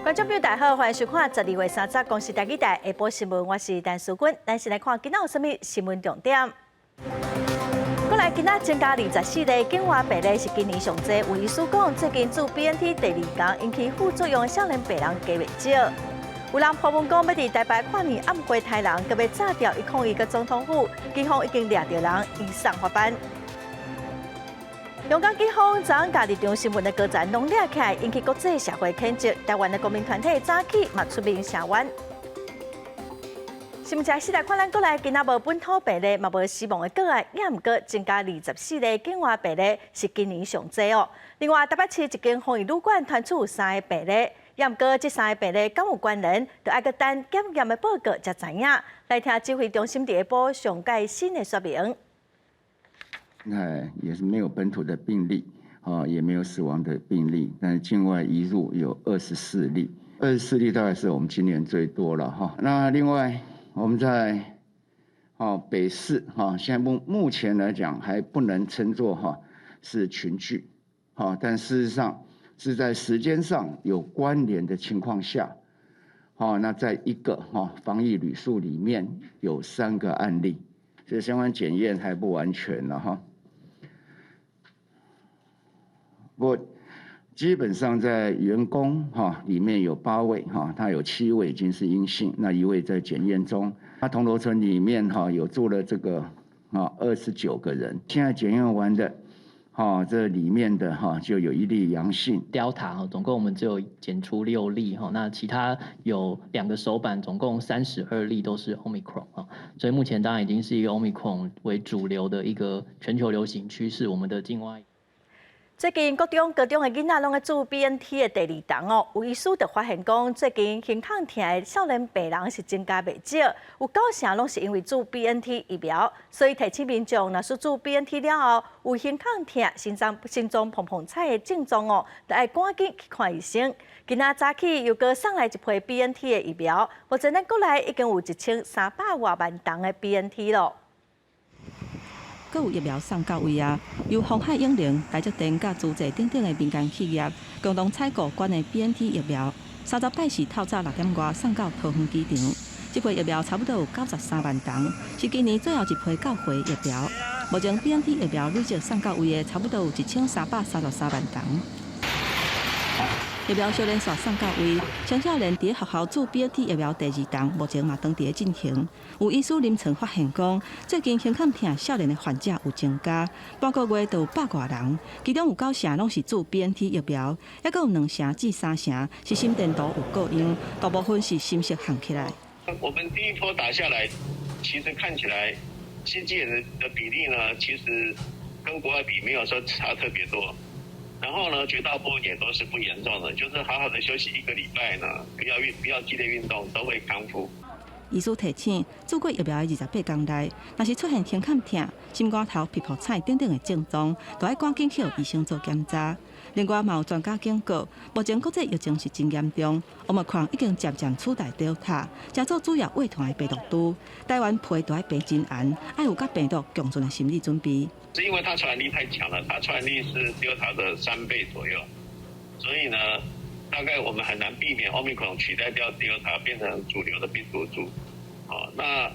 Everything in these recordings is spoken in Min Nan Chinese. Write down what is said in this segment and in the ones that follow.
觀眾朋友大家好，歡迎收看12月30公視台語台下晡新聞，我是陳淑君。咱先來看今仔有啥物新聞重點。過來今仔增加24例境外病例是今年上濟。有醫師講，最近注 BNT 第二劑引起副作用的少年病人加袂少。有人破文講，欲佇台北跨年暗會刣人，閣欲炸掉101个總統府，警方已經掠著人，移送法辦。香港警方昨昏共立場新聞的高層攏掠起來，引起國際社會譴責。台灣的公民團體早起嘛出面聲援。新聞再來看咱國內今仔無本土病例，嘛無死亡的個案，也毋過增加24例境外病例，是今年上濟哦。另外，台北市一間防疫旅館傳出有三个病例，也毋過這三個病例敢有關聯，就愛閣等檢驗的報告才知影。來聽指揮中心佇下晡上蓋新的說明。那也是沒有本土的病例，啊，也沒有死亡的病例，但是境外移入有二十四例，二十四例大概是我們今年最多了哈。那另外我們在北市哈，現在目前來講還不能稱作哈是群聚，哈，但事實上是在時間上有關聯的情況下，好，那在一個哈防疫旅宿裡面有三個案例，這相關檢驗還不完全了哈。不過基本上在員工哈裡面有八位哈，他有七位已經是陰性，那一位在檢驗中。那同樓層裡面哈有住了這個啊29個人，現在檢驗完的，哈這裡面的哈就有一例陽性。 Delta 哈，總共我們只有檢出六例哈，那其他有兩個首版，總共32例都是 Omicron 啊，所以目前當然已經是一個 Omicron 為主流的一個全球流行趨勢，我們的境外。最近國中、高中的囡仔攏咧注 BNT 的第二針哦，有醫師就發現講，最近胸腔疼的少年病人是增加袂少，有九成攏是因為注 BNT 疫苗，所以提醒民眾，若是注 BNT 了後有胸腔疼、心臟砰砰踩的症狀哦，就愛趕緊去看醫生。今仔早起又閣送來一批 BNT 的疫苗，目前咱國內已經有1300外萬針的 BNT 咯。閣有疫苗送到位啊！由鴻海永寧、台積電佮慈濟等等的民間企業共同採購關的 BNT 疫苗，30擺是透早6點外送到桃園機場。這批疫苗差不多有93萬針，是今年最後一批到貨疫苗。目前 BNT 疫苗累計送到位的差不多有1333萬針。疫苗小連續送到位，青少年佇學校注 BNT 疫苗第二針，目前嘛當佇咧進行。有醫師臨床發現講，最近胸腔疼少年的患者有增加，半個月就有百外人，其中有九成攏是注 BNT 疫苗，抑閣有兩成至三成是心電圖有過樣，大部分是心室烘起來。我們第一波打下來，其實看起來心肌炎的比例呢，其實跟國外比沒有說差特別多。然後呢，絕大部分也都是不嚴重的，就是好好的休息一個禮拜呢，不要劇烈運動，都會康復。醫師提醒，注過疫苗的28天內，若是出現胸腔疼、心肝頭噗噗踩等等的症狀，就愛趕緊去予醫生做檢查。另外，嘛有專家警告，目前國際疫情是真嚴重，Omicron 已經漸漸取代 Delta，成做主要遺傳的病毒株。台灣皮都愛繃真絚，愛有佮病毒共存的心理準備。是因為它傳染力太強了，它傳染力是 Delta 的3倍左右，所以呢，大概我們很難避免 Omicron 取代掉 Delta 變成主流的病毒株。好，那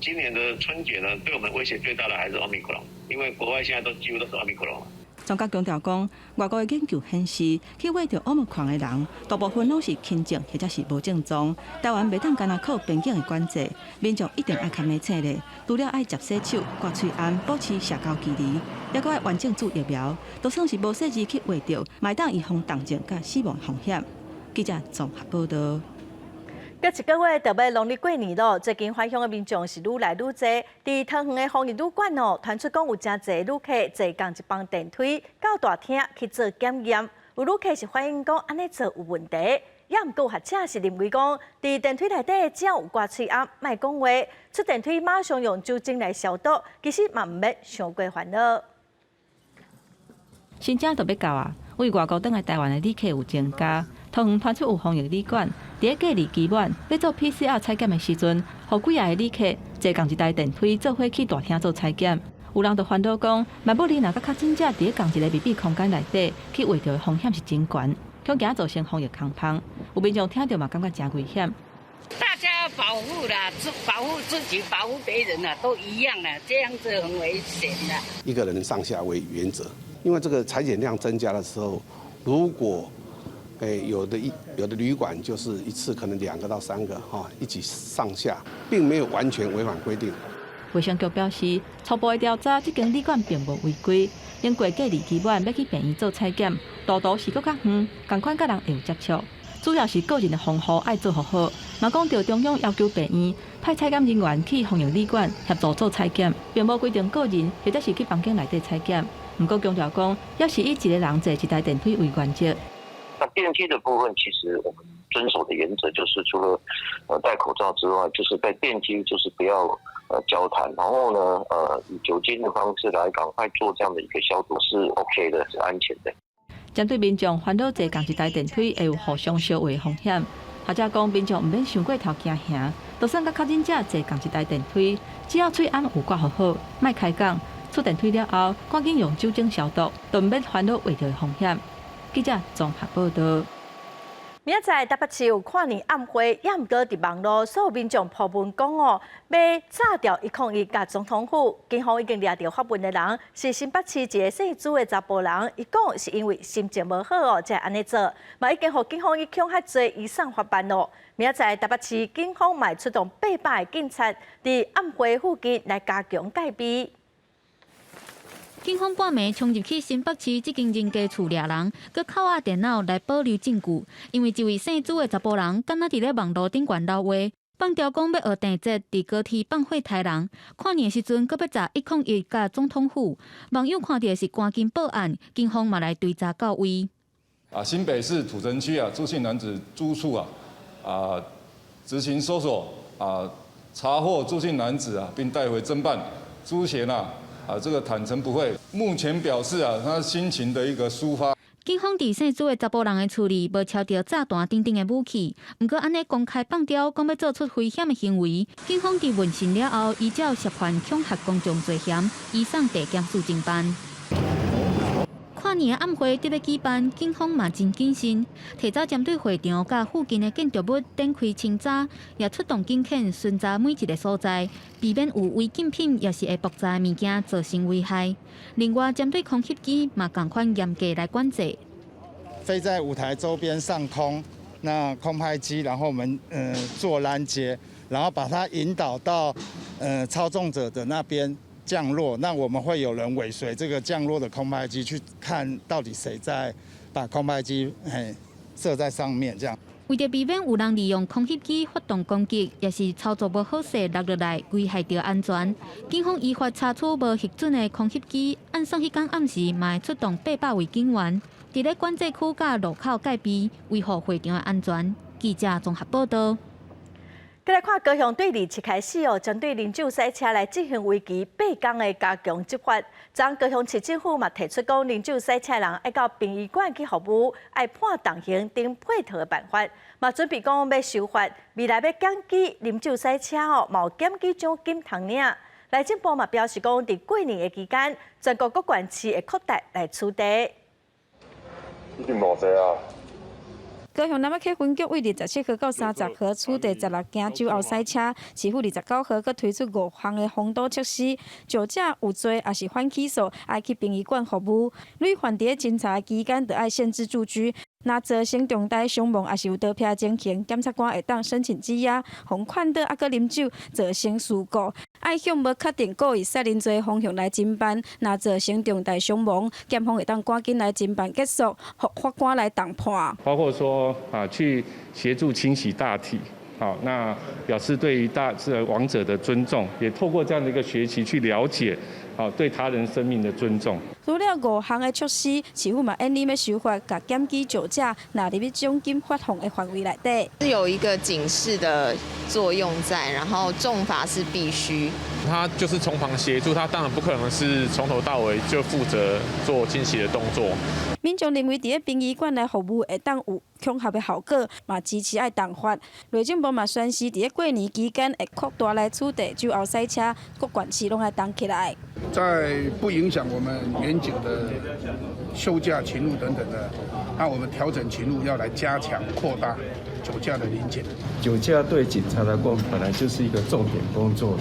今年的春節呢，對我們威脅最大的還是 Omicron，因為國外現在都幾乎都是 Omicron 了。專家強調講，外國的研究顯示，去秽著 Omicron 的人，大部分攏是輕症或者是無症狀。台灣袂當干焦靠邊境的管制，民眾一定愛較明醒咧，除了愛捷洗手、掛喙罨、保持社交距離，抑閣愛完整注疫苗，就算是無細膩去秽著，嘛會當預防重症佮死亡風險。記者綜合報道。閣一個月就欲農曆過年咯，最近返鄉的民眾是愈來愈濟。佇桃園的防疫旅館哦，傳出講有誠濟旅客坐仝一枋電梯到大廳去做檢驗，有旅客是反映講按呢做有問題，也毋過有學者是認為講，佇電梯內底只要有掛喙罨，莫講話，出電梯馬上用酒精來消毒，其實嘛毋免傷過煩惱。新正就欲到啊，對外國轉來台灣的旅客有增加。桃園傳出有防疫旅館，佇咧隔離期滿，欲做 PCR 採檢的時陣，予幾仔個旅客坐仝一台電梯做伙去大廳做採檢。有人就煩惱講，萬不利若閣確診者佇咧仝一个密閉空間內底，去秽著的風險是真懸。恐驚造成防疫空縫。有民眾聽著嘛，感覺誠危險。大家要保護啦，自保護自己，保護別人啊，都一樣啦，這樣子很危險的。一個人上下為原則，因為這個採檢量增加的時候，如果有的旅館就是一次可能兩個到三個哈一起上下，並沒有完全違反規定。衛生局表示，初步的調查，這間旅館並無違規。經過隔離期滿，欲去病院做採檢，路途是閣較遠，仝款佮人會有接觸。主要是個人的防護愛做予好。嘛講著中央要求病院派採檢人員去防疫旅館協助做採檢，並無規定個人或者是去房間內底採檢。毋過強調講，猶是以一個人坐一台電梯為原則。那電梯的部分，其實我們遵守的原則就是，除了戴口罩之外，就是在電梯就是不要交談，然後呢以酒精的方式來趕快做這樣的一個消毒是 OK 的，是安全的。針對民眾煩惱坐仝一台電梯會有互相相話風險，學者講民眾毋免傷過頭驚嚇，就算佮確診者坐仝一台電梯，只要喙罨有掛予好，莫開講，出電梯了後，趕緊用酒精消毒，就毋免煩惱會著風險。記者綜合報道。明仔載台北市有跨年暗會，也毋過佇網路所有民眾 po 文講哦，欲炸掉101佮總統府，警方已經掠著發文的人，是新北市一个姓朱的查埔人，伊講是因為心情無好哦，才會按呢做，嘛已經予警方以恐嚇罪移送法辦咯。明仔載台北市警方嘛出動800个警察，佇暗會附近來加強戒備。警方半暝衝入去新北市這間人家厝掠人，閣扣押電腦來保留證據。因為一位姓朱的查埔人，敢若佇咧網路頂懸留話，放牢講欲學鄭捷佇高鐵放火刣人，跨年時陣閣欲炸101佮總統府。網友看著是趕緊報案，警方嘛來追查到位。啊，新北市土城區啊，朱姓男子住處啊，執行搜索啊，查獲朱姓男子啊，並帶回偵辦。朱賢啊。啊，這個坦誠不諱，目前表示啊，他心情的一個抒發。警方佇姓朱的查埔人的厝裡，無抄著炸彈等等的武器，毋過按呢公開放牢，講欲做出危險的行為。警方佇問訊了後，依照涉犯恐嚇公眾罪嫌，移送地檢署偵辦。跨年暗會得欲舉辦，警方嘛真謹慎，提早針對會場佮附近的建築物展開清查，也出動警犬巡查每一个所在，避免有違禁品抑是會爆炸的物件造成危害。另外，針對空襲機嘛仝款嚴格來管制。飛在舞台周邊上空，那空拍機，然後我們做攔截，然後把它引導到操縱者的那邊降落，那我們會有人尾隨這個降落的空拍機去看到底誰在把空拍機設在上面，這樣。為著避免有人利用空襲機發動攻擊，抑是操作無好勢落落來危害著安全，警方依法查處無核准的空襲機，按算彼工暗時嘛會出動800位警員，佇咧管制區佮路口戒備，維護會場的安全。記者綜合報道。閣來看高雄對27開始哦，針對啉酒駛車來進行為期8工的加強執法。昨昏高雄市政府嘛提出講，啉酒駛車人愛到殯儀館去服務，愛判重刑等配套的辦法。嘛準備講欲修法，未來欲檢舉啉酒駛車哦，嘛有檢舉獎金通領。內政部嘛表示講，佇過年的期間，全國各縣市會擴大來取締。已經偌濟啊！高雄楠仔溪分局對27號到30號取締16件酒後駛車，市府29號閣推出五項的防堵措施，酒駕有罪抑是緩起訴，愛去殯儀館服務。屢犯佇咧偵查期間，就愛限制住居。若造成重大傷亡，抑是有刀劈情形，檢察官會當申請羈押，予勸導抑閣啉酒造成事故，愛向無確定故意殺人罪方向來偵辦。若造成重大傷亡，檢方會當趕緊來偵辦結束，予法官來重判。包括說啊，去協助清洗大體，好，那表示對於大這亡者的尊重，也透過這樣的一個學習去了解，好，對他人生命的尊重。除了五項的措施，市府嘛研擬欲修法，共檢舉酒駕納入去獎金發放的範圍內底。是有一個警示的作用在，然後重罰是必須。他就是從旁協助，他當然不可能是從頭到尾就負責做清洗的動作。民眾認為，佇咧殯儀館來服務會當有恐嚇的效果，嘛支持愛重罰。內政部嘛宣示，佇咧過年期間會擴大來取締酒後駛車，各縣市攏愛動起來。在不影響我們員警的休假、勤務等等的那我們調整勤務，要來加強擴大酒駕的臨檢。酒駕對警察來講，本來就是一個重點工作，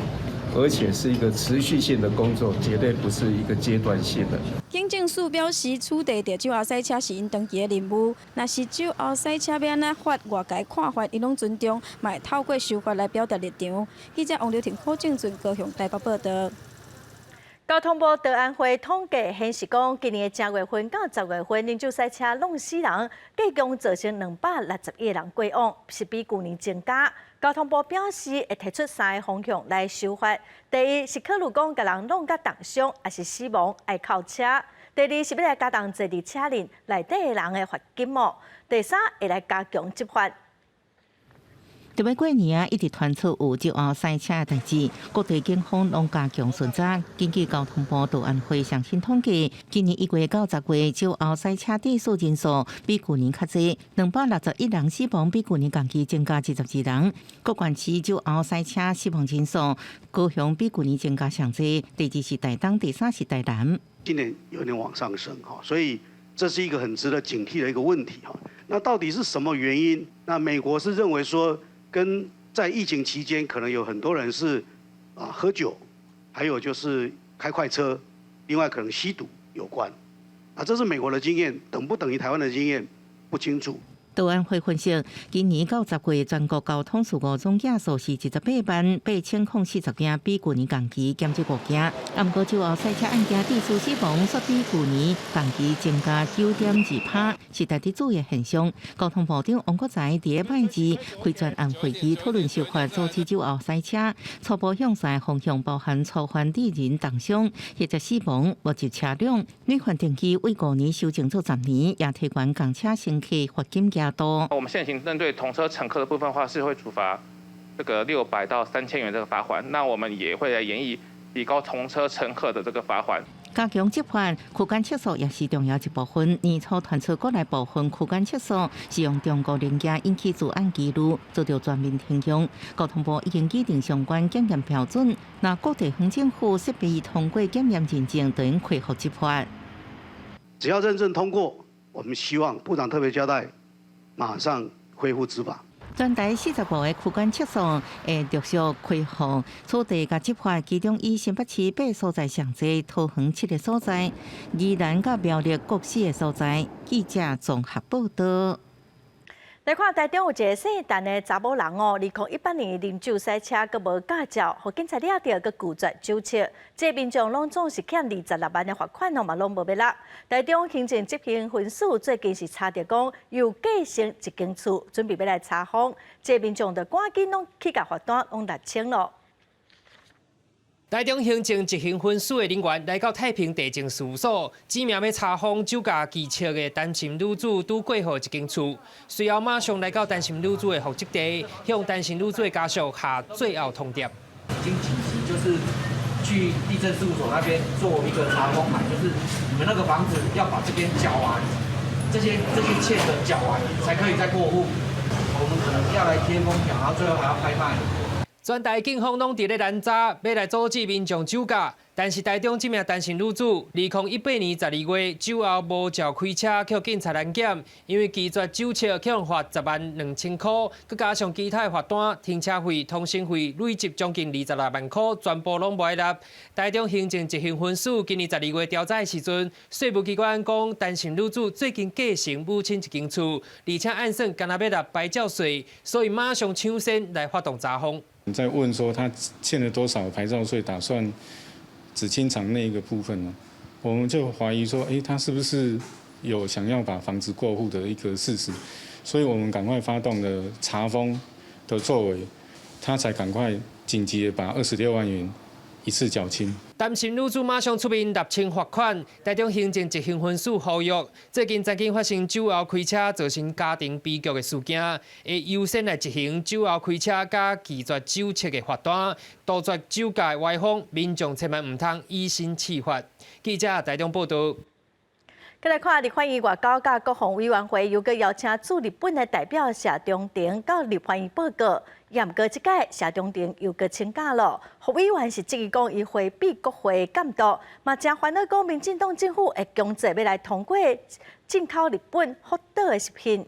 而且是一個持續性的工作，絕對不是一個階段性的。警政署表示，取締著酒後駛車是𪜶長期的任務。若是酒後駛車欲按怎罰，外界看法𪜶攏尊重，嘛會透過修法來表達立場。記者王劉婷、柯正俊高雄台北報道。交通部道安會統計顯示，講今年的正月份到十月份，啉酒駛車挵死人，計共造成261個人過往，是比舊年增加。交通部表示會提出三個方向來修法：第一是考慮講共人挵共重傷，抑是死亡愛扣車；第二是欲來加重坐佇車裡內底的人的罰金哦；第三會來加強執法。特別過年啊，一直傳出有酒後駛車的代誌，各地警方攏加強巡查。根據交通部道安會上新統計，今年1月到10月，酒後駛車致死人數比舊年較濟，261人死亡，比舊年同期增加22人。各縣市酒後駛車死亡人數，高雄比舊年增加上濟，第二是台東，第三是台南。今年有點往上升，所以這是一個很值得警惕的一個問題。那到底是什麼原因？那美國是認為說，跟在疫情期間，可能有很多人是喝酒，還有就是開快車，另外可能吸毒有關。啊，這是美國的經驗，等不等於台灣的經驗不清楚。道安會分析，今年到10月全國交通事故總件數是28萬8040件，比舊年同期減少5件。啊，毋過酒後駛車案件致死亡，煞比舊年同期增加9.2%，是值得注意現象。交通部長王國材佇禮拜二開專案會議討論修法阻止酒後駛車，初步向三个方向包含處罰致人重傷或者死亡、沒入車輛。累犯定期為5年修正做10年，也提懸公車乘客罰金額多。我們現行針對同車乘客的部分的話，是會處罰這個600到3000元這個罰鍰。那我們也會來研議提高同車乘客的這個罰鍰。加強執法，區間測速也是重要一部分。年初傳出國內部分區間測速是用中國零件引起資安疑慮，遭到全面停用。交通部已經擬定相關檢驗標準，若各地方政府設備通過檢驗認證，就應恢復執法。只要認證通過，我們希望部長特別交代，馬上恢復執法。全台45個區間測速會陸續開放，取締佮執法，其中以新北市八所在上濟，桃園七個所在，宜蘭佮苗栗各四個所在。記者綜合報道。來看台中有一个姓陳的查某人哦，2018年啉酒駛車，閣無駕照，予警察掠著，閣拒絕酒測，這民眾攏總是欠26萬的罰款哦，嘛攏無欲納。台中行政執行分署最近是查著講，又繼承一間厝，準備欲來查封，這民眾就趕緊攏去共罰單攏納清咯。台中行政執行分署的人員來到太平地政事務所，指名欲查封酒駕拒測的單身女子拄過戶一間厝，隨後馬上來到單身女子的戶籍地，向單身女子的家屬下最後通牒。已經緊急就是去地政事務所那邊做一個查封函，就是你們那個房子要把這邊繳完，這些欠的繳完，才可以再過戶。我們可能要來貼封條，然後最後還要拍賣。全台警方攏佇咧攔查，欲來阻止民眾酒駕。但是台中這名單身女子，2018年12月酒後無照開車，予警察攔檢，因為拒絕酒測，予罰10萬2千塊，閣加上其他的罰單、停車費、通行費，累積將近26萬塊，全部攏無愛納。台中行政執行分署今年十二月調查的時陣，稅務機關講，單身女子最近繼承母親一間厝，而且按算干焦欲納牌照稅，所以馬上搶先來發動查封。在問說他欠了多少牌照稅，打算只清償那一個部分呢？我們就懷疑說，欸，他是不是有想要把房子過戶的一個事實？所以我們趕快發動了查封的作為，他才趕快緊急的把26萬元一次繳清。單身女子馬上出面納清罰款。台中行政執行分署呼籲，最近曾經發生酒後開車造成家庭悲劇的事件，會優先來執行酒後開車佮拒絕酒測的罰單，杜絕酒駕歪風，民眾千萬毋通以身試法。記者台中報道。閣來看立法院外交佮國防委員會又閣邀請駐日本的代表謝長廷到立法院報告。也毋過這擺謝長廷又閣請假囉。胡委員是質疑講伊迴避國會監督，嘛誠煩惱講民進黨政府會強制欲來通過進口日本福島的食品。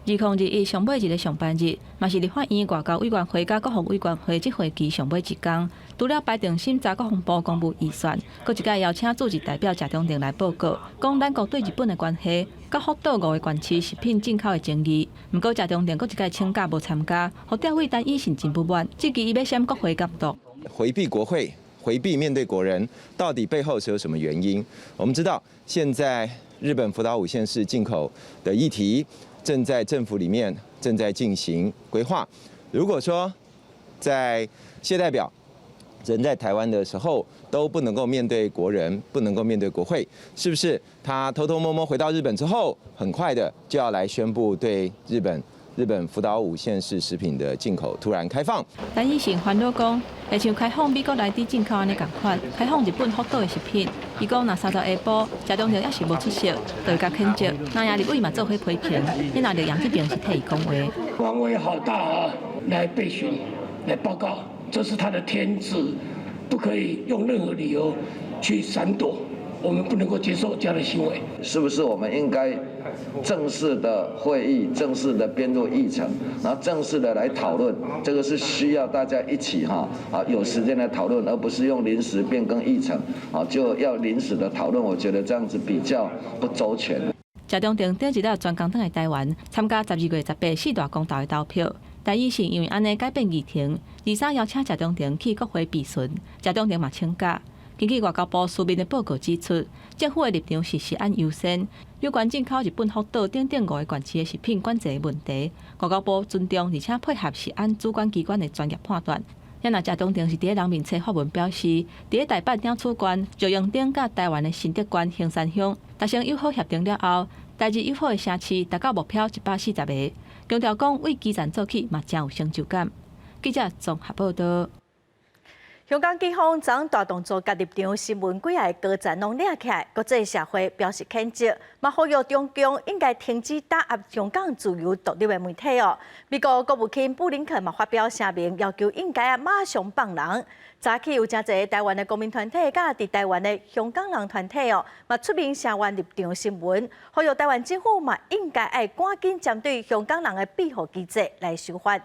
2021上尾一个上班日，嘛是立法院外交委員會佮國防委員會這會期上尾一工。除了排定審查國防部公務預算，閣一擺邀請駐日代表謝長廷來報告，講咱國對日本的關係，佮福島五个縣市食品進口的爭議。毋過謝長廷閣一擺請假無參加，予調委陳以信真不滿，質疑伊欲閃國會監督。迴避國會，迴避面對國人，到底背後是有什麼原因？我們知道，現在日本福島五縣市進口的議題，正在政府裡面正在進行規劃。如果說在謝代表人在台灣的時候都不能夠面對國人，不能夠面對國會，是不是他偷偷摸摸回到日本之後，很快的就要來宣布對日本福島五縣市食品的進口突然開放？陳以信煩惱講，會像開放美國來佇進口按呢仝款，開放日本福島的食品。伊講，若30下晡，謝長廷猶是無出席，就會共譴責。那也立委嘛做伙批評，你若劉洋這邊是替伊講話。官威好大啊！來備詢，來報告，這是他的天職，不可以用任何理由去閃躲。我們不能夠接受這樣的行為。是不是我們應該正式的會議、正式的編入議程，然後正式的來討論？這個是需要大家一起哈啊有時間來討論，而不是用臨時變更議程啊就要臨時的討論。我覺得這樣子比較不周全。謝長廷頂一日專工轉來台灣參加12月18四大公投的投票，陳以信因為按呢改變議程，23邀請謝長廷去國會備詢，謝長廷嘛請假。根據外交部書面的報告指出，政府的立場是食安優先，有關進口日本福島等等五个縣市的食品管制的問題，外交部尊重而且配合食安主管機關的專業判斷。也若謝長廷是佇咧人民冊發文表示，佇咧大阪鳥取縣、石榮町佮台灣的新竹縣興山鄉達成友好協定了後，台日友好的城市達到目標140个，強調講為基層做起嘛誠有成就感。記者綜合報道。香港警方昨昏大動作，共立場新聞幾个高層攏掠起來，國際社會表示譴責，嘛呼籲中共應該停止打壓香港自由獨立的媒體哦。美國國務卿布林肯嘛發表聲明，要求應該啊馬上放人。早起有誠濟台灣的公民團體，佮佇台灣的香港人團體哦，嘛出面聲援立場新聞，呼籲台灣政府嘛應該愛趕緊針對香港人的庇護機制來修法。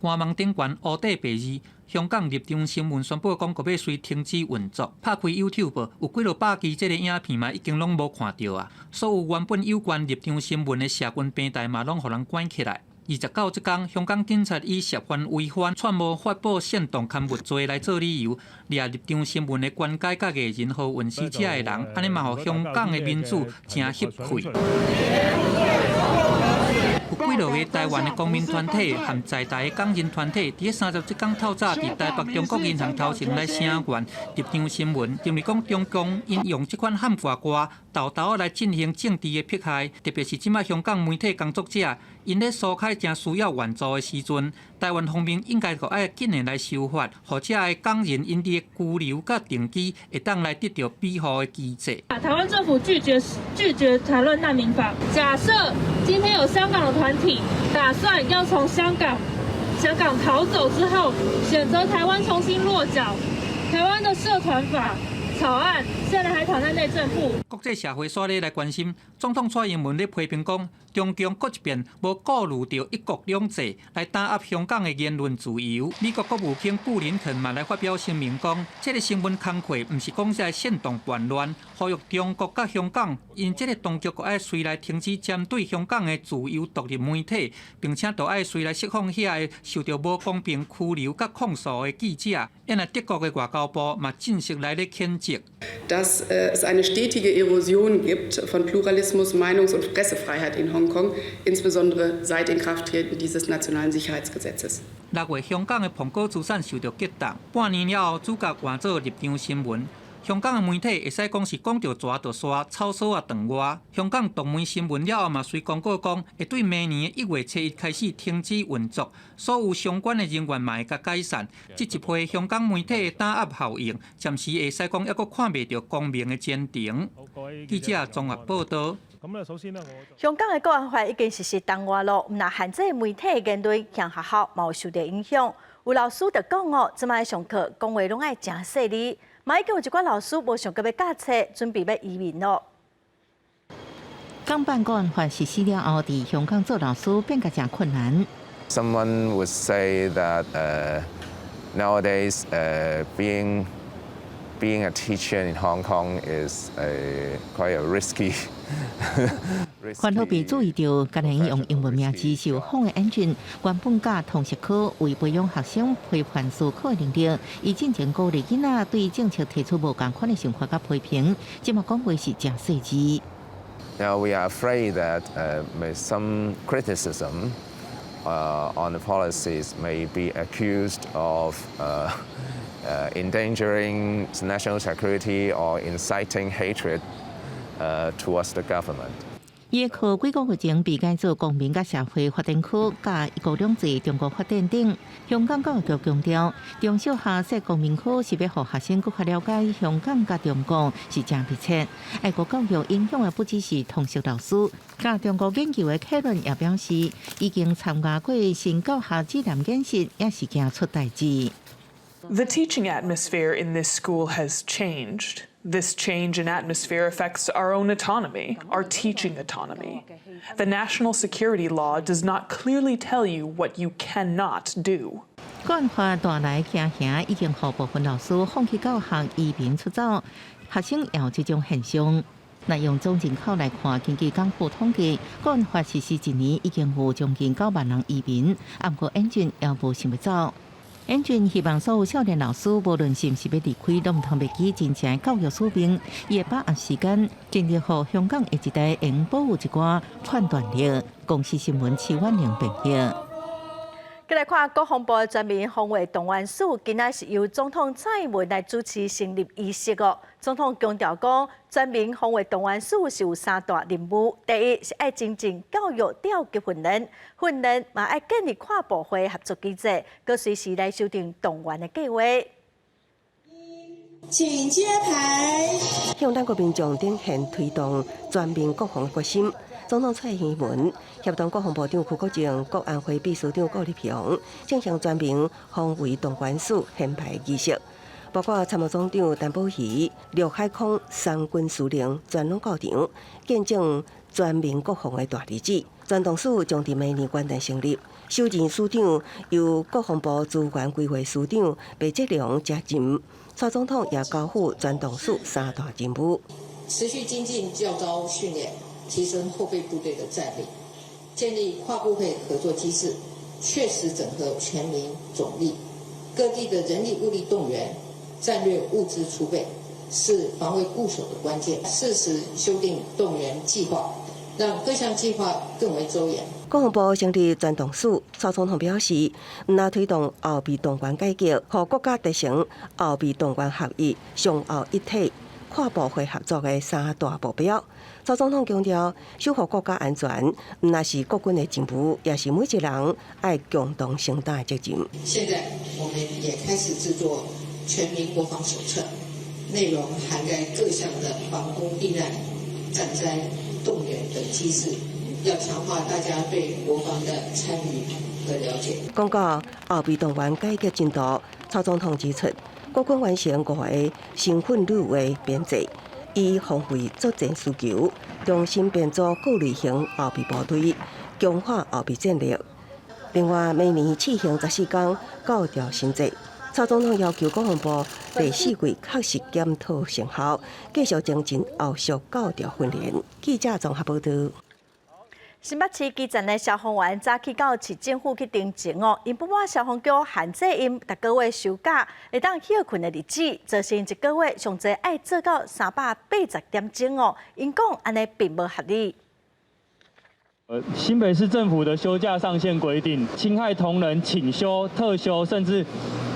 官網頂懸烏底白字，香港立場新聞宣布講，閣欲隨停止運作。拍開 YouTube，有幾落百支這个影片嘛，已經攏無看著啊。所有原本有關立場新聞的社群平台嘛，攏予人關起來。29這工，香港警察以涉嫌違反串謀發布煽動刊物罪來做理由，掠立場新聞的官階佮藝人何韻詩遮的人，按呢嘛予香港的民主誠翕氣。有幾落个台灣的公民團體和在台的港人團體，佇咧30這工透早佇台北中國銀行頭前來聲援立場新聞，認為講中共𪜶用這款喊掛歌，沓沓來進行政治的迫害，特別是這擺香港媒體工作者，𪜶咧疏開誠需要援助的時陣，台灣方面應該閣愛緊的來修法，予遮的港人𪜶佇居留佮定居會當來得著庇護的機制。台灣政府拒絕談論難民法。假設今天有香港的團體打算要從香港逃走之後，選擇台灣重新落腳，台灣的社團法草案現在還躺在內政部。國際社會煞咧來關心，總統蔡英文咧批評講，中共閣一遍無顧慮著一國兩制來打壓香港的言論自由。美國國務卿布林肯嘛來發表聲明講，這个新聞工課毋是講在煽動叛亂，呼籲中國佮香港，𪜶這个當局閣愛隨來停止針對香港的自由獨立媒體，並且都愛隨來釋放遐个受著無公平拘留佮控訴的記者。因為德國的外交部嘛正式來咧譴責。 Dass es eine stetige Erosion gibt von Pluralismus, Meinungs- und Pressefreiheit in Hongkong, insbesondere seit Inkrafttreten dieses nationalen Sicherheitsgesetzes. 6月，香港的蘋果資產受著激動，半年了後，主角換做立場新聞。香港的媒體會使講是講著蛇就沙，草索仔斷外。香港獨媒新聞了後嘛，隨公告講，會對明年的1月7日開始停止運作，所有相關的人員嘛會共解散。這一批香港媒體的打壓效應，暫時會使講猶閣看袂著光明的前程。記者綜合報道。咁咧，首先呢，我香港的國安法已經實施冬外囉，毋但限制媒體言論，向學校嘛有受著影響。有老師就講哦，這擺上課講話攏愛誠細膩，嘛已經有一寡老師無想閣欲教冊，準備欲移民囉。港版國安法實施了後，佇香港做老師變甲誠困難。 Someone would say that nowadays being a teacher in Hong Kong is quite a risky. 環保被注意著，敢若用英文名字受訪的演員，原本教通識科為培養學生批判思考的能力，伊進前鼓勵囡仔對政策提出無仝款的想法佮批評，這馬講話是誠細緻。 Now we are afraid that some criticism on the policies may be accused of endangering national security or inciting hatred towards the government. 伊的課幾個月前被改做公民佮社會發展科，佮一國兩制、中國發展等。香港教育局強調，中小學設公民科是欲予學生閣較了解香港佮中國是誠密切。愛國教育影響的不只是通識老師，佮中國研究的客論也表示，已經參加過新教學指南演習，也是驚出代誌。 The teaching atmosphere in this school has changed. This change in atmosphere affects our own autonomy, our teaching autonomy. The national security law does not clearly tell you what you cannot do. 國安法帶來驚嚇，已經予部分老師放棄教學，移民出走，學生也有這種現象。那用總人口來看，根據港府統計，國安法實施一年，已經有將近9萬人移民，毋過英俊也無想欲走。英俊希望所有少年老師，無論是毋是欲離開，攏毋通袂記真正教育使命，伊會把握時間，盡力予香港下一代會保有一寡判斷力。公視新聞徐婉玲編譯。閣來看國防部的全民防衛動員署，今仔是由總統蔡英文來主持成立儀式哦。總統強調講，全民防衛動員署是有三大任務：第一是愛精進教育調級訓練，訓練嘛愛建立跨部會合作機制，閣隨時來修訂動員的計劃。請揭牌。向咱國民眾展現推動全民國防的決心。總統蔡英文協同國防部長邱國正、國安會秘書長顧立雄進行全民防衛動員署掀牌儀式，包括參謀總長陳寶儀、陸海空三軍司令全攏到場，見證全民國防的大日子。全動署將佇明年元旦成立，首任署長由國防部資源規劃司長白哲良接任。蔡總統也交付全動署三大任務：持續精進教召訓練，提升後備部隊的戰力，建立跨部會合作機制，確實整合全民總力，各地的人力物力動員，戰略物資儲備是防衛固守的關鍵。適時修訂動員計劃，讓各項計劃更為周延。國防部成立全動署，蔡總統表示，毋但推動後備動員改革，予國家達成後備動員合一、上後一體、跨部會合作的三大目標。蔡總統強調，守護國家安全，毋但是國軍的任務，也是每一個人愛共同承擔的責任。現在我們也開始製作全民國防手冊，內容涵蓋各項的防空避難、戰災動員等機制，要強化大家對國防的參與和了解。講到後備動員改革進度，蔡總統指出，國軍完成五個身份旅的編制，以防衛作戰需求，重新編組各類型後備部隊，強化後備戰力。另外，明年試行14天教調新制，蔡總統要求國防部第四季確實檢討成效，繼續精進後續教調訓練。記者綜合報道。新北市基層的消防員早起到市政府去陳情哦，𪜶不滿消防局限制𪜶逐個月休假會當歇睏的日子，造成一個月上濟愛做到380點鐘哦。𪜶講按呢並無合理。新北市政府的休假上限規定，侵害同仁請休、特休甚至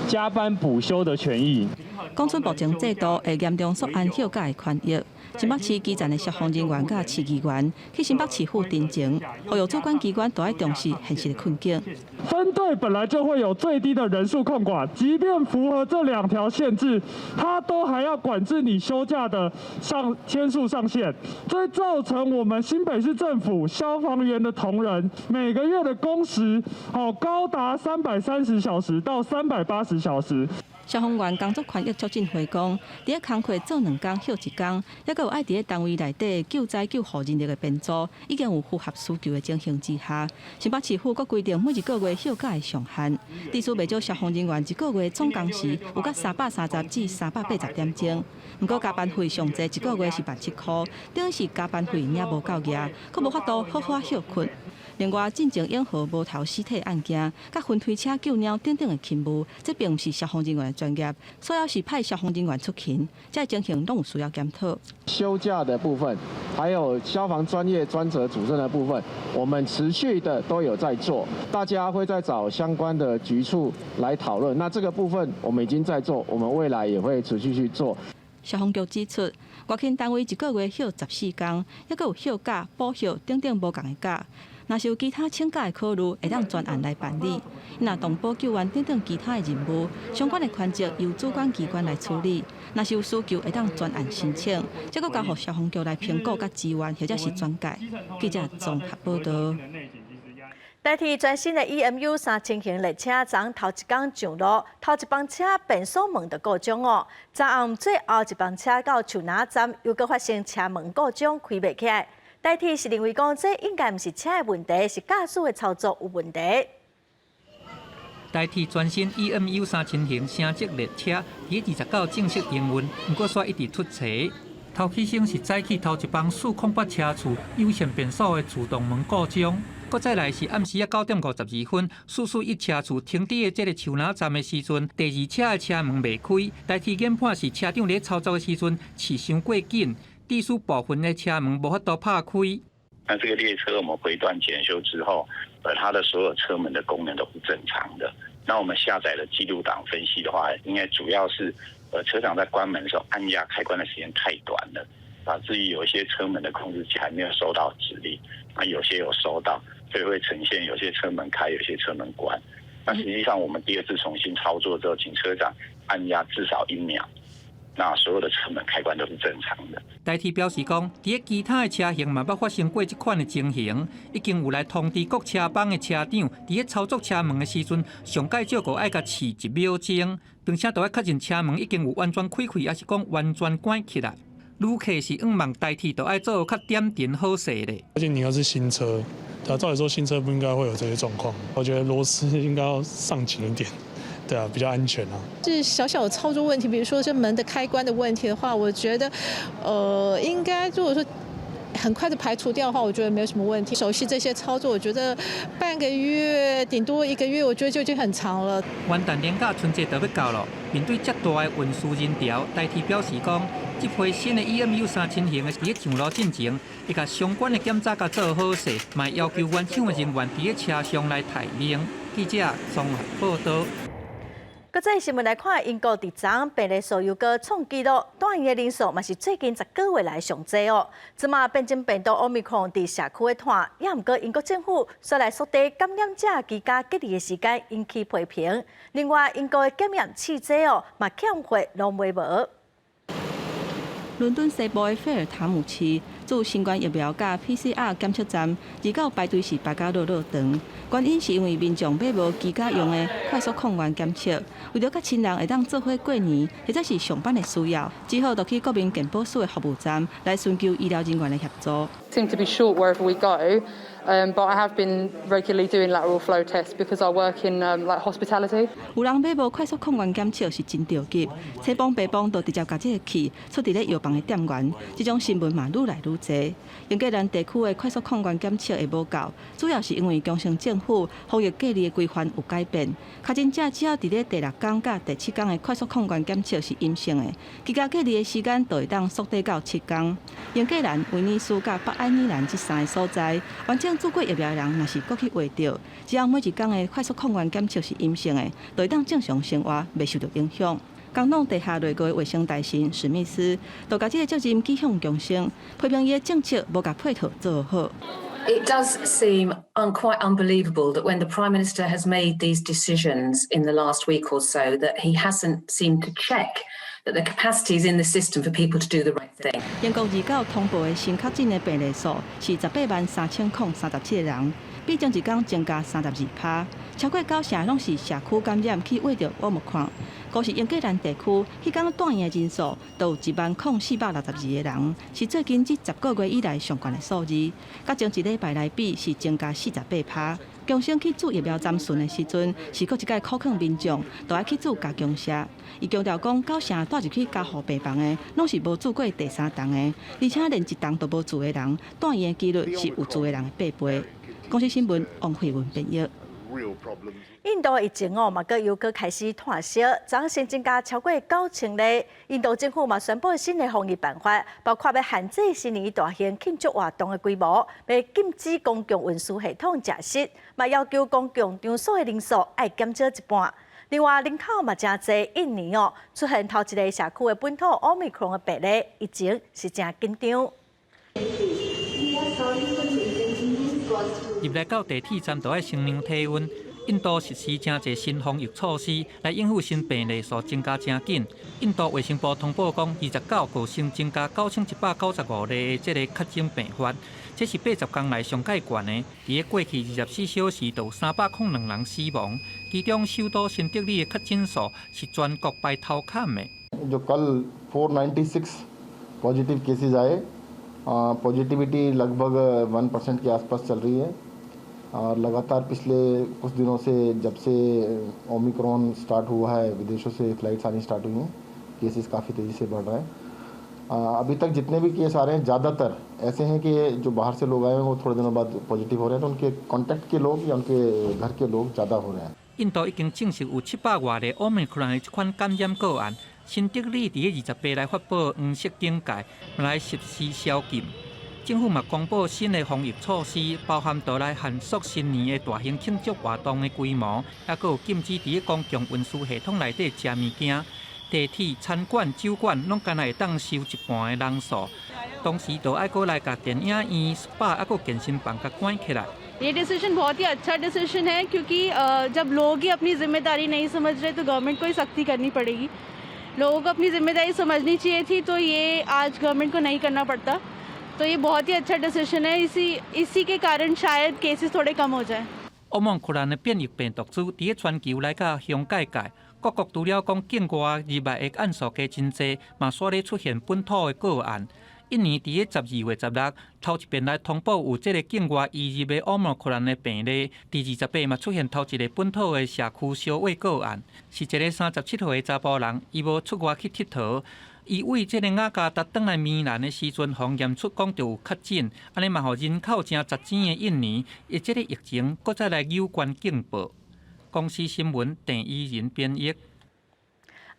加班補休的權益。講出目前制度會嚴重束限休假的權益。新北市基層的消防人員佮市議員去新北市府陳情，呼籲主管機關都愛重視現實的困境。分隊本來就會有最低的人數控管，即便符合這兩條限制，他都還要管制你休假的上天數上限，這造成我們新北市政府消防員的同仁每個月的工時，哦高達330小時到380小時。消防員工作權益促進會講，佇咧工課做兩工休一工，抑閣有愛佇咧單位內底救災救護人力的編組，已經有符合需求的情形之下，新北市府閣規定每一個月休假的上限，致使袂少消防人員一個月總工時有到330至380點鐘。毋過加班費上濟一個月是17,000塊，等於是加班費領無夠額，閣無法度好好歇睏。另外，進前永和無頭屍體案件，佮雲推車救貓等等的勤務，這並毋是消防人員的專業，所以是派消防人員出勤，這情形攏有需要檢討。休假的部分，還有消防專業專責主任的部分，我們持續的都有在做，大家會再找相關的局處來討論。那這個部分我們已經在做，我們未來也會持續去做。消防局指出，外勤單位一個月休14工，抑閣有休假、補休等等無仝的假。若是有其他請假的考慮，會當專案來辦理。若動保救援等等其他的任務，相關的權責由主管機關來處理。若是有需求，會當專案申請，這閣交予消防局來評估佮支援，或者是轉介。記者綜合報導。台鐵全新的 EMU 3000型列車，昨頭一工上路，頭一班車變速門就故障哦。昨暗最後一班車到樹林站，又閣發生車門故障，開袂起來。台鐵是認為講，這應該毋是車的問題，是駕駛的操作有問題。台鐵全新 EMU 3000型城際列車，佇29正式營運，毋過煞一直出錯。頭起先是早起頭一班408車次有線變速的自動門故障，閣再來是暗時仔9點52分，441車次停佇的這个樹林站的時陣，第二車的車門袂開。台鐵研判是車長咧操作的時陣試傷過緊，致使部分的車門無法度拍開。那這個列車我們回段檢修之後，它的所有車門的功能都是正常的。那我們下載的記錄檔分析的話，應該主要是，車長在關門的時候按壓開關的時間太短了，導致於有一些車門的控制器還沒有收到指令，啊，有些有收到，所以會呈現有些車門開，有些車門關。那實際上我們第二次重新操作之後，請車長按壓至少1秒。那所有的車門開關都是正常的。台鐵表示講，佇咧其他的車型嘛捌發生過這款的情形，已經有來通知各車幫的車長，佇咧操作車門的時陣，上蓋少閣愛共試1秒鐘，並且都愛確認車門已經有完全開開，抑是講完全關起來。旅客是向望台鐵都愛做較點陣好勢咧。而且你又是新車，對啊，照理說新車不應該會有這些狀況。我覺得螺絲應該要上緊一點。對啊，比較安全啊。是小小的操作問題，比如說這門的開關的問題的話，我覺得，應該如果說很快的排除掉的話，我覺得沒有什麼問題。熟悉這些操作，我覺得半個月頂多一個月，我覺得就已經很長了。元旦連假春節就欲到囉，面對遮大的運輸人潮，台鐵表示講，這批新的 EMU 3000型的佇咧上路進前，會共相關的檢查共做好勢，嘛要求原廠的人員佇咧車廂來待命。記者綜合報導。國際新聞來看，英國佇昨病例數又閣創紀錄，住院的人數嘛是最近10個月來上濟哦。這馬變種病毒奧密克戎佇社區的傳，也毋過英國政府煞來縮短感染者居家隔離的時間，引起批評。另外，英國的檢驗試劑哦，嘛欠貨攏賣無。倫敦西部的費爾塔姆市，注新冠疫苗佮 PCR 檢測站，29排隊是排甲落落長。原因是因為民眾買無居家用的快速抗原檢測，為著佮親人會當做伙過年，或者是上班的需要，只好就去國民健保署的服務站來尋求醫療人員的協助。 Seem to be short wherever we go, but I have been regularly doing lateral flow tests because I work in like hospitality. 有人買無快速抗原檢測是真著急，青幫白幫都直接共這个氣出佇咧藥房的店員，這種新聞嘛愈來愈濟。英格蘭地區的快速抗原檢測會無夠，主要是因為強生政府防疫隔離的規範有改變。確診者只要佇咧第六工佮第七工的快速抗原檢測是陰性的，居家隔離的時間就會當縮短到7工。英格蘭、威爾斯佮北愛爾蘭這三个所在，完整注過疫苗的人，若是閣去秽著，只要每一工的快速抗原檢測是陰性的，就會當正常生活，袂受著影響。工黨地下內閣衛生大臣史密斯，就共這个責任指向強生，批評伊的政策無共配套做好。 It does seem quite unbelievable that when the Prime Minister has made these decisions in the last week or so, that he hasn't seemed to check that the capacity is in the system for people to do the right thing. 英國29通報的新確診的病例數是183,037個人，比前一工增加32%，超過九成攏是社區感染去穢著奧密克戎。閣是英格蘭地區，彼工住院的人數都有10,462個人，是最近這10個月以來上懸的數字，佮前一禮拜來比是增加48%。強生去注疫苗針巡的時陣，是閣一擺苦勸民眾，都愛去注加強射。伊強調講，九成蹛入去加護病房的，攏是無注過第三針的，而且連一針都無注的人，住院的幾率是有注的人的八倍。公視新聞王慧文編譯。印度疫情哦，嘛閣又閣開始湠燒，昨昏新增加超過9000例。印度政府嘛宣布新的防疫辦法，包括欲限制新年大型慶祝活動的規模，欲禁止公共運輸系統食肆，嘛要求公共場所的人數愛減少一半。另外，人口嘛誠濟，印尼哦出現頭一个社區的本土奧密克戎的病例，疫情是誠緊張。入來到地鐵站，就愛先量體溫。印度實施誠濟新防疫措施來應付新病例數增加誠緊。印度衛生部通報講，29號新增加9195例的這个確診病發，這是80工來上蓋懸的。佇咧過去24小時，就有302人死亡，其中首都新德里的確診數是全國排頭坎的。 जो कल 496 positive cases आए, पॉजिटिविटी लगभग 1% के आसपास चल रही है और लगातार पिछले कुछ दिनों से, जब से ओमिक्रॉन स्टार्ट हुआ है, विदेशों से फ्लाइट्स आनी स्टार्ट हुई हैं, केसेस काफ़ी तेज़ी से बढ़ रहे हैं। अभी तक जितने भी केस आ रहे हैं, ज़्यादातर ऐसे हैं कि जो बाहर से लोग आए हैं, वो थोड़े दिनों बाद पॉजिटिव हो रहे हैं, तो उनके कांटेक्ट के लोग या उनके घर के लोग ज़्यादा हो रहे हैं। 印度已經證實有700外例奧密克戎的這款感染個案。新德里佇28來發布黃色警戒，來實施宵禁。政府嘛公布新的防疫措施，包含著來限縮新年的大型慶祝活動的規模，抑閣有禁止佇公共運輸系統內底食物件，地鐵、餐館、酒館攏干焦會當收一半的人數。同時，都愛閣來共電影院、SPA 抑閣健身房共關起來。 ये डिसीजन बहुत ही अच्छा डिसीजन है, क्योंकि जब लोग ही अपनी जिम्मेदारी नहीं समझ रहे तो गवर्नमेंट को ही सख्ती करनी पड़ेगी। लोगों को अपनी जिम्मेदारी समझनी चाहिए थी, तो ये आज गवर्नमेंट को नहीं करना पड़ता। तो ये बहुत ही अच्छा डिसीजन है। इसी इसी के कारण शायद केसेस थोड़े कम हो जाए। 奧密克戎的變異病毒株佇咧全球來到凶界界，各國除了講境外入來的案數加真濟，嘛煞咧出現本土的個案。印尼佇咧12月16頭一遍來通報有這个境外移入的奧密克戎的病例，佇28嘛出現頭一个本土的社區相會個案，是一个37歲的查埔人，伊無出外去𨑨迌。伊為這个雅加達轉來棉蘭的時陣，予驗出講著有確診，按呢嘛予人口誠濟錢的印尼，伊這个疫情閣再來扭懸警報。公視新聞鄭伊仁編譯。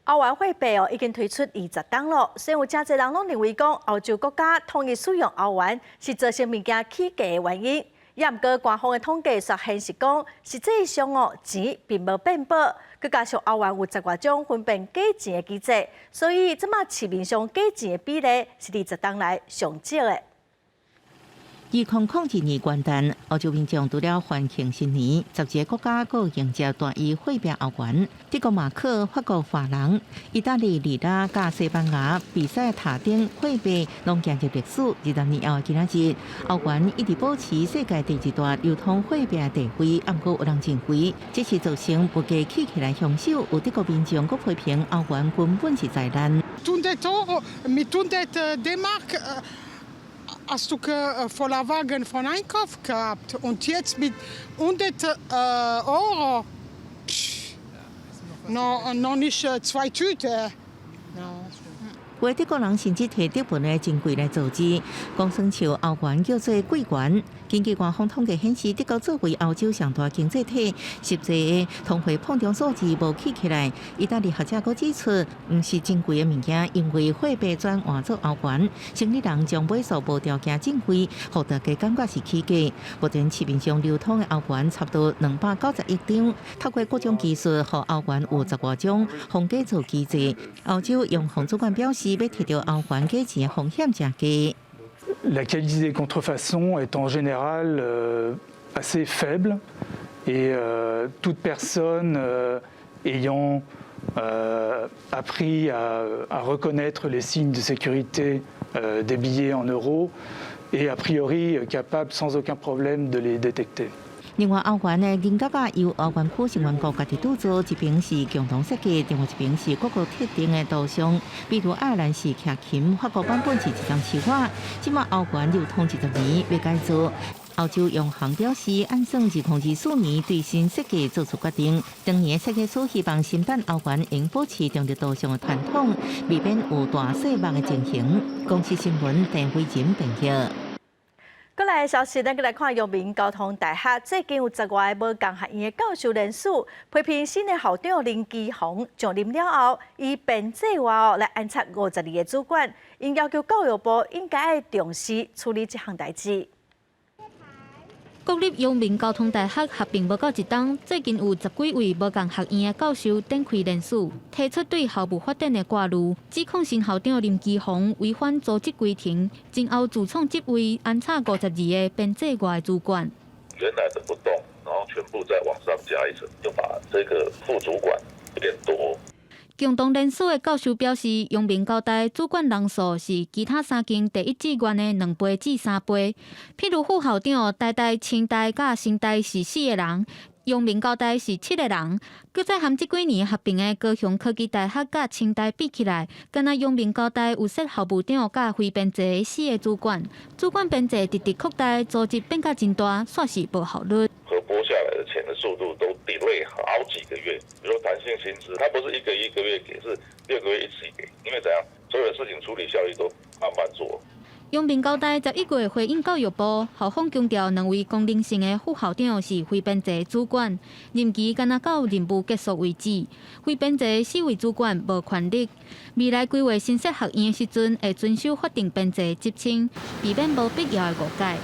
歐元貨幣哦已經推出20冬咯，雖然有誠濟人攏認為講歐洲國家統一使用歐元是造成物件起價的原因，也毋過官方的統計卻顯示講，實際上哦錢並無變薄，閣加上歐元有10外種分辨假錢的機制，所以這馬市面上假錢的比例是20冬來上少的。2002年元旦，歐洲民眾除了歡慶新年，11個國家閣迎接單一貨幣歐元。德國馬克、法國法郎、意大利里拉佮西班牙比塞塔等貨幣攏行入歷史。20年後的今仔日，歐元一直保持世界第二大流通貨幣的地位。毋過有人認為，這是造成物價起起來兇手。有德國民眾閣批評歐元根本是災難。 100 Euro, mit 100 D-Mark hast du voller Wagen von Einkauf gehabt. Und jetzt mit 100 Euro, pff, noch nicht zwei Tüten. No. 有的德國人甚至提德文的金幣來做字，講算像歐元叫做貴元。根據官方統計顯示，德國作為歐洲上大經濟體，實際的通貨膨脹數字無起起來。意大利學者閣指出，毋是真貴的物件，因為貨幣轉換做歐元，生理人將買數無條件進貴，予大家感覺是起價。目前市面上流通的歐元差不多290億張，透過各種技術，予歐元有十外種防假造機制。歐洲央行主管表示，欲提著歐元假錢的風險誠低。 La qualité des contrefaçons est en général assez faible et toute personne ayant appris à reconnaître les signes de sécurité des billets en euros est a priori capable sans aucun problème de les détecter. 另外，歐元的銀角仔由歐元區成員國家己鑄造，一邊是共同設計，另外一邊是各國特定的圖像。比如愛爾蘭是徛琴，法國版本是一張樹仔。這馬歐元流通20年，欲改造。歐洲央行表示，按算2024年對新設計做出決定。當年的設計師希望新版歐元應保持中立圖像的傳統，避免有大細目的情形。公視新聞鄧慧仁編譯。過來消息，咱閣來看陽明交通大學最近有十外個無仝學院的教授聯署批評新的校長林其鴻上任了後，以編制外哦來安插52個主管，𪜶要求教育部應該愛重視處理這項代誌。國立陽明交通大學合併無夠一冬，最近有十幾位無仝學院的教授展開聯署，提出對校務發展的掛慮，指控新校長林其鴻違反組織規程，前後自創職位安插52個編制外的主管。原來的不動，然後全部再往上加一層，就把這個副主管變多。共同聯署的教授表示，陽明交大主管人數是其他三間第一志願的2倍至3倍。譬如副校長，台大、清大佮成大是四個人，陽明交大是七個人。閣再和這幾年合併的高雄科技大學佮清大比起來，敢若陽明交大有設校務長佮非編制的四個主管，主管編制直直擴大，組織變甲真大，煞是無效率。核撥下來的錢的速度都 delay 好幾個月，比如說彈性薪資，它不是一個一個月給，是6個月一起給，因為怎樣，所有的事情處理效率都慢慢做。陽明交大11月回應教育部，校方強調兩位功能性的副校長是非編制主管，任期干焦到任務結束為止。非編制四位主管無權力，未來規劃新設學院的時陣，會遵守法定編制職稱，避免無必要的誤解。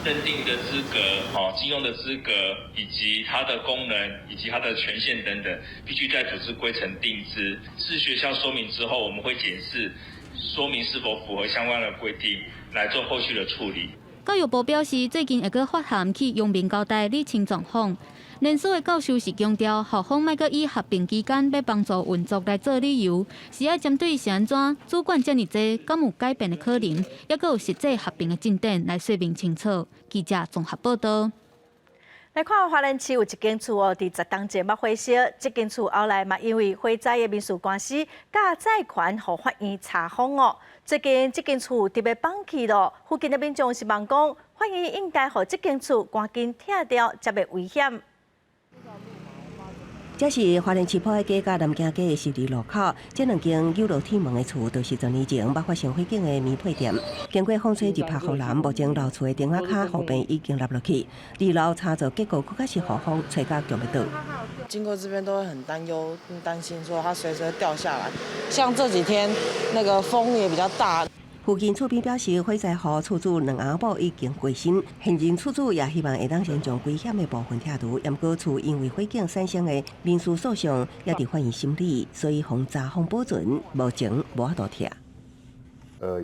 認定的資格、哦，禁用的資格以及它的功能以及它的權限等等，必須在組織規程定之。視學校說明之後，我們會檢視說明是否符合相關的規定，來做後續的處理。教育部表示，最近會閣發函去陽明交大理清狀況。連鎖的教授是強調，校方莫閣以合併期間欲幫助運作來做理由，是愛針對是按怎主管遮爾濟，敢有改變的可能，抑閣有實際合併的進展來說明清楚。記者綜合報道。來看花蓮市有一間厝哦，佇10冬前捌火燒，這間厝後來嘛因為火災的民事官司，佮債權予法院查封哦。最近這間厝特別放棄咯，附近的民眾希望講，法院應該予這間厝趕緊拆掉，才袂危險。這是花蓮市埔海街佮南京街的十字路口，這兩間有落鐵門的厝，就是10年前捌發生火警的棉被店。經過風吹日曬雨淋，目前老厝的頂仔跤予邊已經凹落去，二樓插座結構閣較是予風吹甲強欲倒。經過這邊都會很擔憂、擔心，說它隨時會掉下來。像這幾天那個風也比較大。附近厝邊表示，火災予厝主兩翁某已經過身，現任厝主也希望會當先將危險的部分拆除。毋過厝因為火警產生的民事訴訟也佇法院審理，所以予查封保存，目前無法度拆。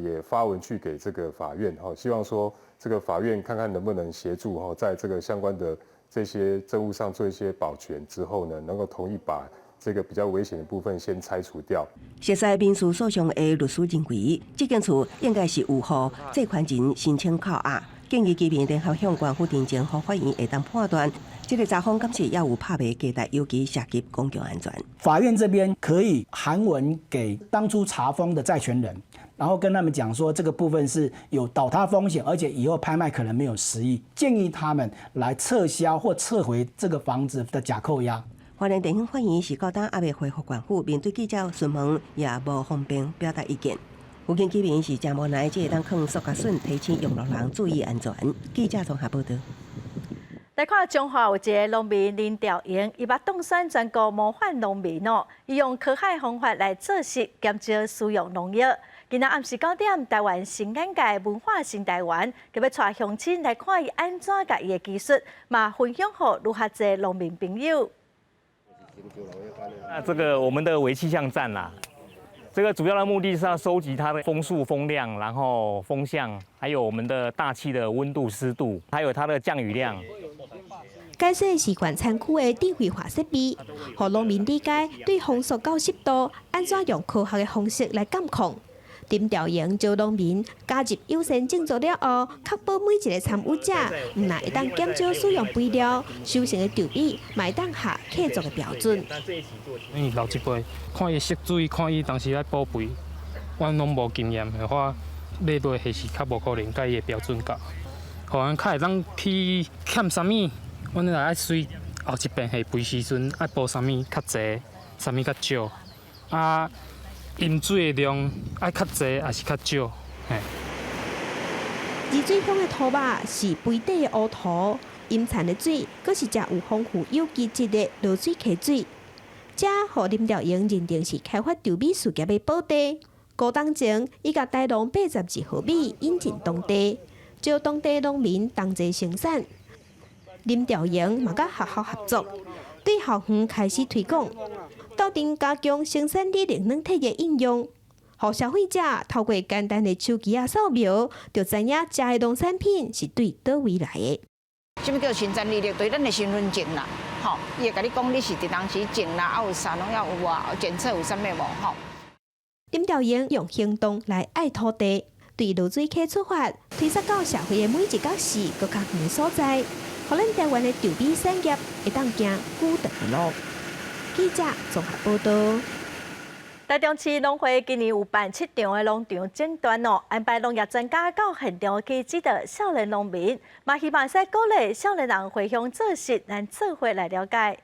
也發文去給這個法院，哈，希望說這個法院看看能不能協助，哈，在這個相關的這些證物上做一些保全之後呢，能夠同意把這個比較危險的部分先拆除掉。熟悉民事訴訟的律師認為，這間厝應該是有予債權人申請扣押，建議居民聯合向縣府陳情，予法院會當判斷，這個查封敢是猶有拍賣價值，尤其涉及公共安全。法院這邊可以函文給當初查封的債權人，然後跟他們講說，這個部分是有倒塌風險，而且以後拍賣可能沒有實益，建議他們來撤銷或撤回這個房子的假扣押。花蓮地方法院是到今猶未回覆縣府，面對記者詢問，也無方便表達意見。附近居民是誠無奈，只會當囥塑膠筍提醒用路人注意安全。記者綜合報導。來看彰化有一个農民林兆英，伊捌當選全國模範農民哦。伊用科學方法來做事，減少使用農藥。今仔暗時9點，台灣新眼界文化新台灣，就欲帶鄉親來看伊按怎共伊的技術，嘛分享予愈較濟農民朋友。那這個我們的微氣象站啦，這個主要的目的是要收集它的風速、風量，然後風向，還有我們的大氣的溫度、濕度，還有它的降雨量。解說是縣產區的智慧化設備，予農民理解對風速佮濕度，按怎用科學的方式來監控。林兆英招農民加入友善種作了後，確保每一个參與者，毋但會當減少使用肥料，收成的稻米嘛會當合契作的標準。因為老一輩看伊釋水，看伊當時愛補肥，阮攏無經驗的話，買落還是較無可能佮伊的標準到。予阮較會當去欠啥物，阮若愛隨後一遍下肥時陣愛補啥物較濟，啥物較少，啊，飲水的量愛較濟抑是較少？嘿。二水鄉的土肉是肥底的烏土，陰田的水閣是誠有豐富有機質的濁水溪水，這予林兆英認定是開發稻米事業的寶地。5冬前，伊共台農82號米引進當地，招當地農民同齊生產。林兆英嘛佮學校合作，對校園開始推廣，鬥陣加強生產力軟體的應用，予消費者透過簡單的手機仔掃描，就知影食的農產品是對佗位來的。啥物叫生產履歷？就是咱的身份證啦，吼，伊會共你講你是佇當時種啦，啊有啥攏要有啊，檢測有啥物無吼。林兆英用行動來愛土地，對濁水溪出發，推捒到社會的每一角勢，閣較遠所在，予咱台灣的稻米產業會當行久長的路。記者綜合報導。台中市農會今年有辦七場的農場診斷哦，安排農業專家到現場去指導少年農民，嘛希望使鼓勵少年人回鄉做事，咱做伙來了解。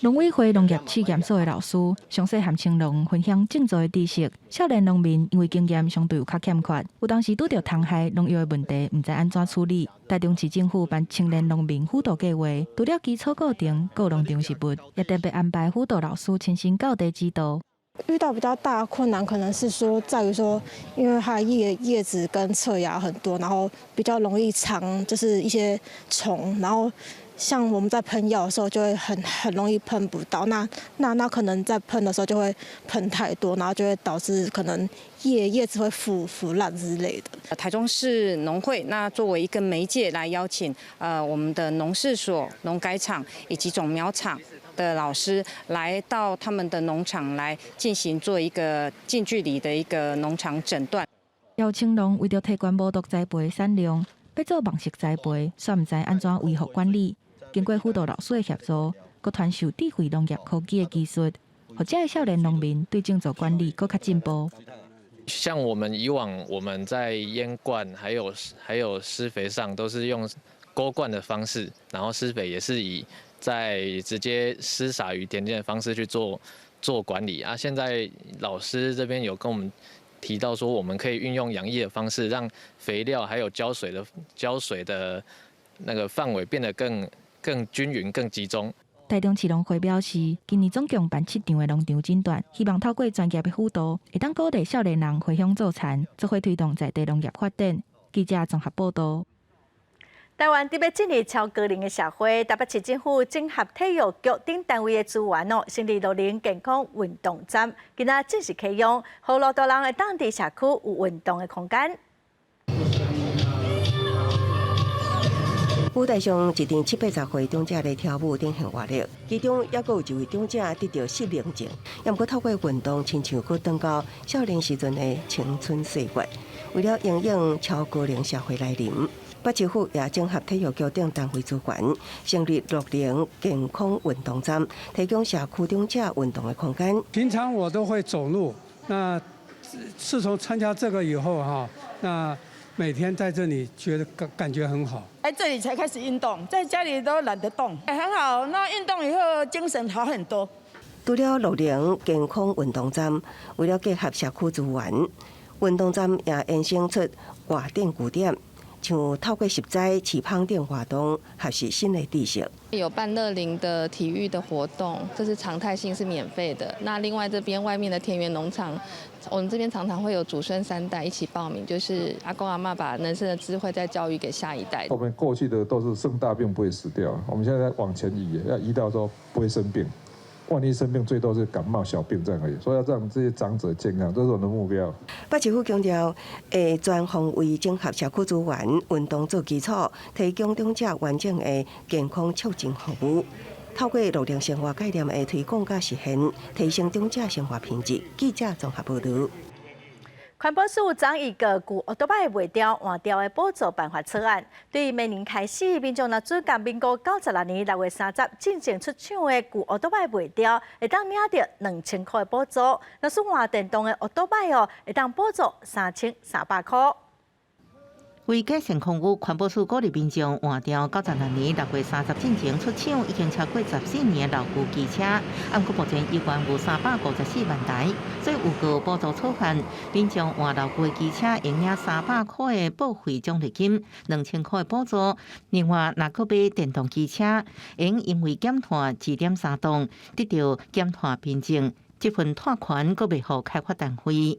農委會農業試驗所的老師，詳細和青農分享種作的知識。少年農民因為經驗相對有較欠缺，有當時拄著蟲害農藥的問題，毋知按怎處理。台中市政府辦青年農民輔導計劃，除了基礎課程、顧農場實務，也特別安排輔導老師親身到地指導。遇到比較大的困難，可能是說在於說，因為它葉子跟側芽很多，然後比較容易藏，就是一些蟲，然後像我們在噴藥的時候，就會很容易噴不到，那可能在噴的時候就會噴太多，然後就會導致可能葉子會腐爛之類的。台中市農會那作為一個媒介來邀請我們的農試所、農改場以及種苗場的老師來到他們的農場來進行做一個近距離的一個農場診斷。姚青龍為著提懸無毒栽培產量，欲做網室栽培，煞毋知按怎維護管理。經過輔導老師的協助，閣傳授智慧農業科技的技術，予遮的少年農民對種作管理閣較進步。像我們以往我們在淹灌還有施肥上都是用溝灌的方式，然後施肥也是以在直接施灑於田間的方式去做管理啊。現在老師這邊有跟我們提到說，我們可以運用養液的方式，讓肥料還有澆水的那個範圍變得更均勻、更集中。台中市農會表示，今年總共辦七場的農場診斷，希望透過專業的輔導，會當鼓勵少年人回鄉做田，做伙推動在地農業發展。記者綜合報導。台灣準備進入超高齡的社會，台北市政府整合體育局等單位的資源哦，成立樂齡健康運動站，今仔正式啟用，予老大人會當佇社區有運動的空間。舞台上一陣七八十歲長者咧跳舞展現活力，其中猶閣有一位長者得著失能症，也毋過透過運動，親像閣轉到少年時陣的青春歲月。為了因應超高齡社會來臨，北市府也整合體育局等單位資源，成立樂齡健康運動站，提供社區長者運動的空間。平常我都會走路，那自從參加這個以後哈，那每天在這裡覺得感覺很好。在這裡才開始運動，在家裡都懶得動。很好，那運動以後精神好很多。除了樂齡健康運動站，為了結合社區資源，運動站也延伸出外展據點，像透過拾災、飼蜂等活動，學習新的知識。有辦樂齡的體育的活動，這是常態性，是免費的。那另外這邊外面的田園農場，我們這邊常常會有祖孫三代一起報名，就是阿公阿嬤把人生的智慧再教育給下一代。我們過去的都是生大病不會死掉，我們現在往前移，要移到說不會生病。萬一生病，最多是感冒小病這樣而已。所以要讓這些長者健康，這是我們的目標。北市府強調，會全方位整合社區資源、運動做基礎，提供長者完整的健康促進服務。透過樂齡生活概念的推廣佮實現，提升長者生活品質。記者綜合報導。環保署昨預告舊歐多擺賣掉換掉的補助辦法草案，對明年開始，民眾若準仝民國96年6月30進前出廠的舊歐多擺賣掉，會當領著2000箍的補助；若是換電動的歐多擺哦，會當補助3300箍。為改善空污，環保署鼓勵民眾換掉96年6月30進前出廠已經超過14年的老舊機車，毋過目前猶原有354萬台，所以預告補助草案，民眾換老舊的機車會領300箍的報廢獎勵金，2000箍的補助。另外，若閣買電動機車，會因為減碳2.3檔，得到減碳憑證，這份碳權閣袂予開發單位。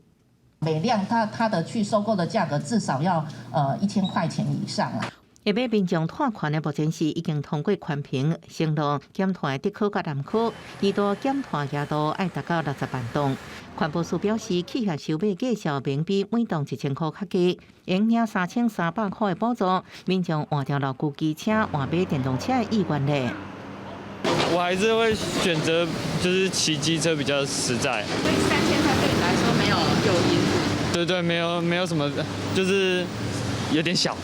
每輛它的去收購的價格至少要1000塊錢以上啊。會買民眾碳權的目前是已經通過環評，承諾減碳的竹科佮南科，二度減碳額度愛達到60萬噸。環保署表示，企業收買價數免比每噸1000箍較低，會領3300箍的補助。民眾換掉老舊機車換買電動車的意願咧。我還是會選擇就是騎機車比較實在。所以3000塊對你來說沒有誘因？對對，沒有沒有什麼，就是有點小。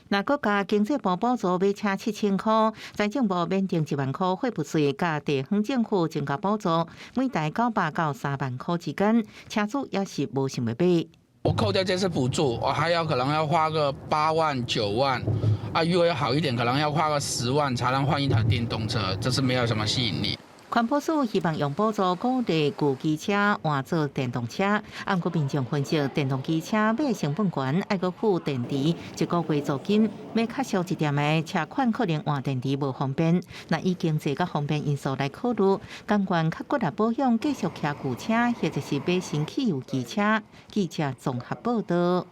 若閣加經濟部補助買車7000箍，財政部免徵1萬箍貨物稅，佮地方政府增加補助，每台900到3萬箍之間，車主也是無想欲買。我扣掉這次補助，我還要可能要花個8萬9萬，啊，如果要好一點，可能要花個10萬才能換一台電動車，這是沒有什麼吸引力。環保署希望用補助鼓勵舊機車換做電動車，毋過民眾分析，電動機車買成本懸，愛閣付電池一個月租金，買較俗一點的車款可能換電池無方便。若以經濟佮方便因素來考慮，甘願較骨力保養，繼續騎舊車，或者是買新汽油機車。記者綜合報導。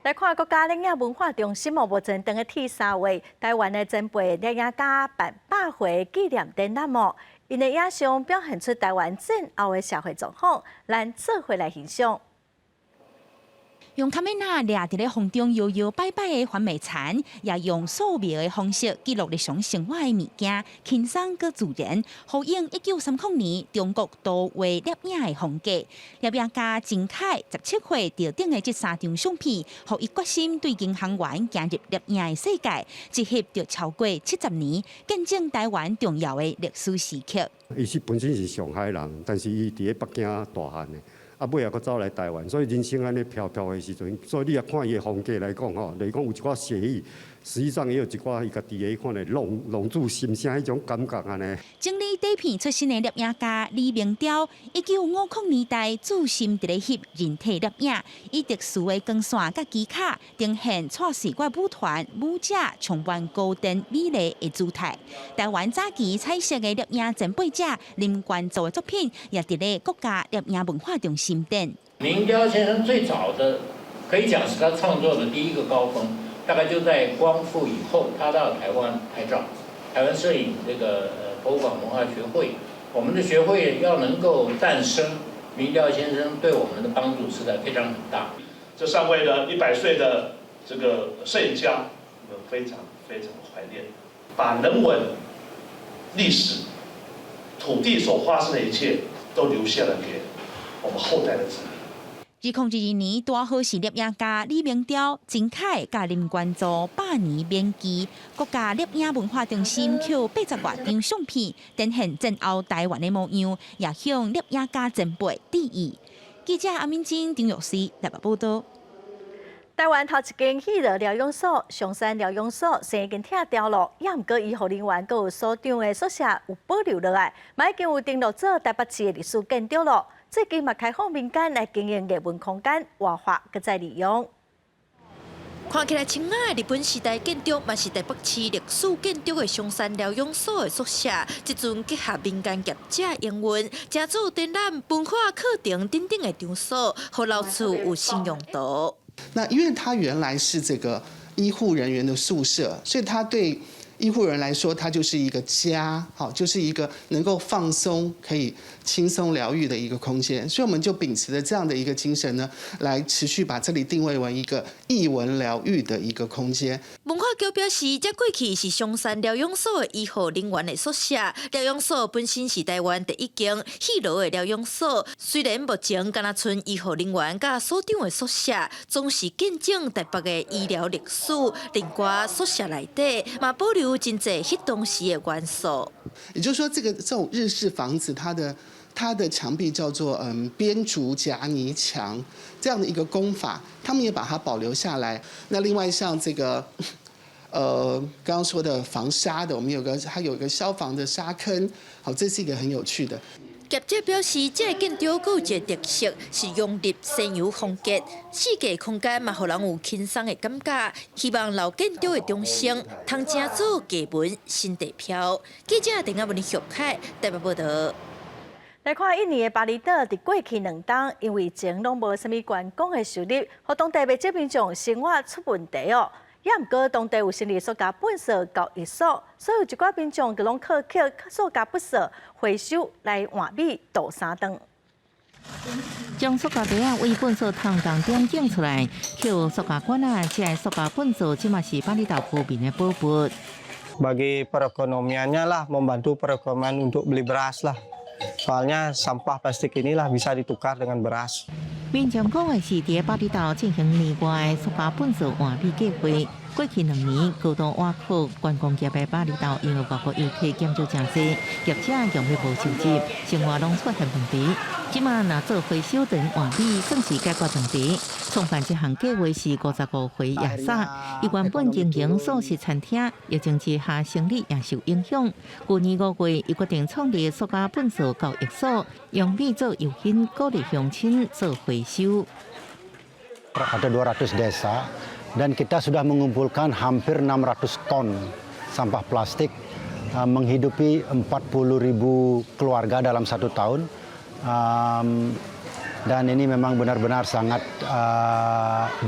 來看國家攝影文化中心目前當咧替三位臺灣的前輩攝影家辦百回紀念展覽哦，𪜶的影像表現出臺灣戰後的社會狀況，咱做伙來欣賞。用卡梅拉掠佇咧風中搖搖擺擺的橫眉田，也用素描的方式記錄日常生活的物件，輕鬆閣自然，呼應1930年中國圖畫攝影的風格。攝影家鄭凱17歲得獎的這三張相片，予伊決心對銀行員行入攝影的世界，一翕就超過70年，見證臺灣重要的歷史時刻。伊是本身是上海人，但是伊佇咧北京大漢的。啊，尾仔閣走來臺灣，所以人生按呢飄飄的時陣，所以你若看伊的風格來講吼，就是講有一寡寫意，實際上也有一寡伊家己的彼款的浪浪子心聲彼種感覺按呢。整理底片出身的攝影家李明雕，1950年代專心佇咧翕人體攝影，以特殊的光線佮技巧，呈現蔡歲月舞團舞者充滿古典美麗的姿態。臺灣早期彩色的攝影前輩者林冠祖的作品，也佇咧國家攝影文化中心展。明雕先生最早的，可以講是他創作的第一個高峰，大概就在光復以後，他到台灣拍照。台灣攝影這個博物館文化學會，我們的學會要能夠誕生，明雕先生對我們的幫助實在非常很大。這三位呢，100歲的這個攝影家，我們非常非常懷念，把人文、歷史、土地所發生的一切都留下來給我們後代的子民。2022年，大好是攝影家李明雕、鄭凱佮林冠祖百年免期，國家攝影文化中心抾80外張相片，展現戰後臺灣的模樣，也向攝影家前輩致意。記者阿敏晶、丁玉思台北報道。台灣頭一間彼樂療養所松山療養所，生已經拆掉囉，也毋過醫護人員閣有所長的宿舍有保留落來，嘛已經有登錄做台北市的歷史建築囉。最近嘛開放民間來經營藝文空間，活化閣再利用。看起來清雅的日本時代建築，嘛是台北市歷史建築的松山療養所的宿舍。這陣結合民間業者營運，成做展覽、文化課程等等的場所，予老厝有新用途。那因為它原來是這個醫護人員的宿舍，所以它對醫護人員來說，它就是一個家，好，就是一個能夠放鬆、可以輕鬆療癒的一個空間。所以我們就秉持著這樣的一個精神呢，來持續把這裡定位為一個藝文療癒的一個空間。文化局表示，這過去是松山療養所的醫護人員的宿舍。療養所本身是台灣第一間彼樂的療養所，雖然目前敢若賰醫護人員佮所長的宿舍，總是見證台北的醫療歷史。另外，宿舍內底嘛保留真濟彼當時的元素。也就是說，這種日式房子，它的牆壁叫做編竹夾泥牆這樣的一個工法，他們也把它保留下來。那另外像這個，剛剛說的防沙的，我們有個它有一個消防的沙坑，好，這是一個很有趣的。業者表示，這个建築閣有一个特色是融入西洋風格，四季空間嘛，予人有輕鬆的感覺。希望老建築的重生，通成做藝文新地標。記者鄧亞文的凱台北報道。來看印尼的巴厘島，佇過去兩冬，因為前攏無啥物觀光的收入，予當地袂少民眾生活出問題哦。也毋過當地有成立塑膠糞掃交易所，所以有一寡民眾就攏靠抾塑膠糞掃回收來換米度三頓。將塑膠袋仔為糞掃桶當中揀出來，抾塑膠罐仔，這个塑膠糞掃這馬是巴厘島居民的寶物。 Bagi perekonomiannya lah, membantu perekonomian untuk beli beras lah. Soalnya sampah plastik inilah bisa ditukar dengan beras. 民眾講的是，佇巴厘島進行年外塑膠糞掃換米計劃。過去2年，高度倚靠觀光業的巴厘島，因為外國遊客減少誠濟，業者用欲無收入，生活攏出現問題。這馬若做回收轉換米，算是解決問題。創辦這項計劃是55歲亞薩，伊原本經營素食餐廳，疫情之下生意也受影響。去年5月，伊決定創立塑膠糞掃交易所，用米做誘因，鼓勵鄉親做回收。 Ada 200 desa dan kita sudah mengumpulkan hampir 600 ton sampah plastik menghidupi 40 ribu keluarga dalam satu tahun. Dan ini memang benar-benar sangat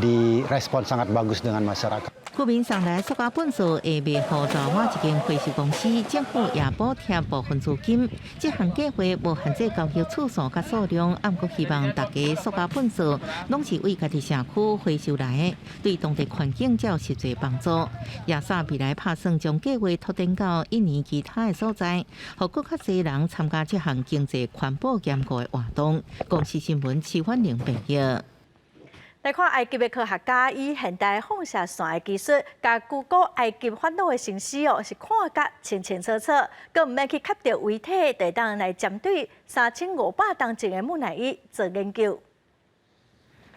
direspon sangat bagus dengan masyarakat. 居民送來塑膠糞掃會賣予爪哇一間回收公司，政府也補貼部分資金。這項計劃無限制交易次數佮數量，毋過希望大家塑膠糞掃攏是為家己社區回收來的，對當地環境才有實際幫助。亞薩未來拍算將計劃拓展到印尼其他的所在，予閣較濟人參加這項經濟環保兼顧的活動。公視新聞徐婉玲報導。來看埃及的科學家以現代放射線的技術，共古古埃及法老的身屍哦，是看甲清清楚楚，閣毋免去磕著遺體，就會當來針對3500冬前的木乃伊做研究。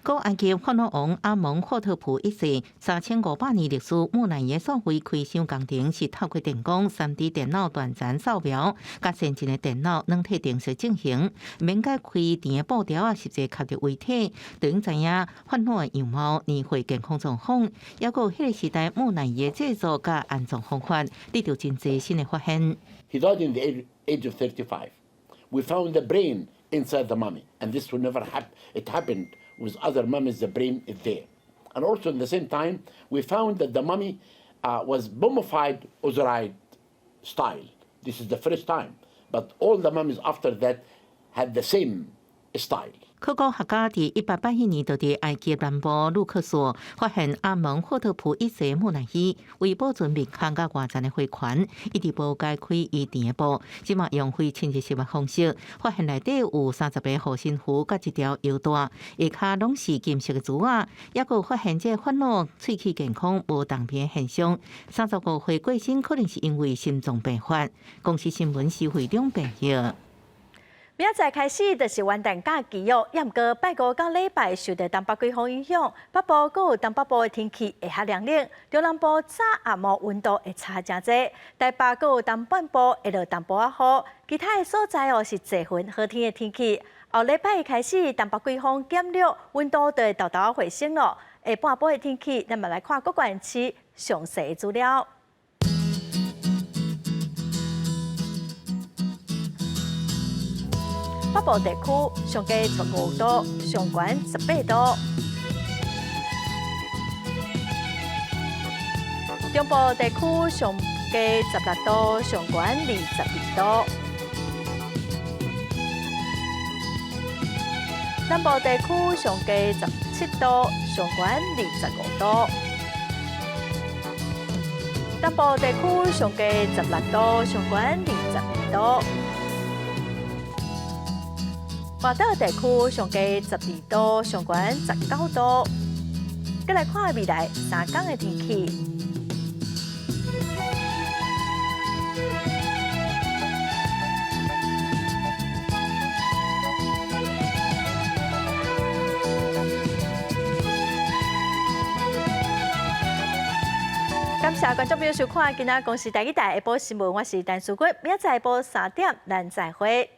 古埃及法老王阿蒙霍特普一世3500年歷史木乃伊掃位開箱工程是透過電光、3D 電腦斷層掃描，佮先進的電腦軟體程式進行，免解開甜的布條仔，實際磕著遺體，就能知影法老的樣貌、年歲、健康狀況，抑閣有彼个時代木乃伊的製作佮安葬方法，得著真濟新的發現。 He died in the age of 35. We found the brain inside the mummy, and this will never happen. It happened with other mummies, the brain is there. And also in the same time, we found that the mummy was mummified Osiride style. This is the first time. But all the mummies after that had the same style. 考古學家佇1881年，就佇埃及南部盧克索發現阿蒙霍特普一世木乃伊，為保存面孔佮外層的灰環，一直無解開伊纏的布，這馬用非侵入式的方式，發現內底有30個護身符佮一條腰帶，下跤攏是金色的珠仔，抑閣發現這法老喙齒健康無動變現象，35歲過身可能是因為心臟病發。公視新聞施惠中報導。明仔載開始就是元旦假期哦，也毋過拜五到禮拜受著東北季風影響，北部閣有東北部的天氣會較涼冷，中南部早暗暝溫度會差誠濟，台北閣有東半部會落淡薄仔雨，其他的所在哦是濟雲好天的天氣。後禮拜一開始，東北季風減弱，溫度就會沓沓仔回升咯。下半晡的天氣，咱嘛來看各縣市詳細的資料。北部地區上低15度，上懸18度；中部地區上低16度，上懸22度；南部地區上低17度，上懸25度；東部地區上低16度，上懸22度。外島地區上低12度，上懸19度。閣來看未來3天的天氣。感謝觀眾朋友收看今仔公視台語台下晡新聞，我是陳淑君，明仔載下晡3點，咱再會。